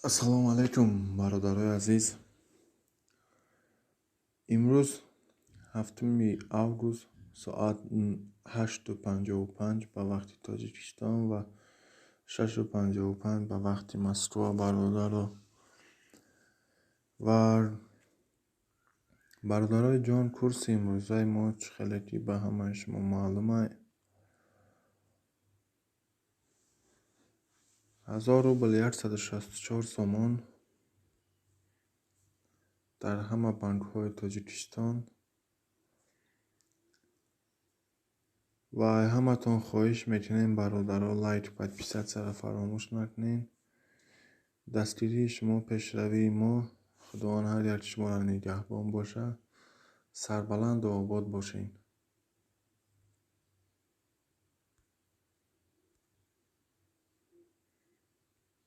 Ассалому алайкум, бародарои азиз. Имрӯз 7 август, соат 8:55 ба вақти Тоҷикистон ва 6:55 ба вақти Москва. Бародаро ва бародарои ҷон, курси имрӯзаи мо, чӣ хеле ки ба ҳамаи шумо маълум, 1000 рубл 164 сомон дар ҳама банкҳои Тоҷикистон. Ва ҳаматон хоҳиш мекунем, бародаро, лайк, подписаться ро фаромӯш накунед. Дастгирии шумо пешравии мо. Худованд ҳар яки шуморо нигаҳбон бошад. Сарбаланду обод бошед.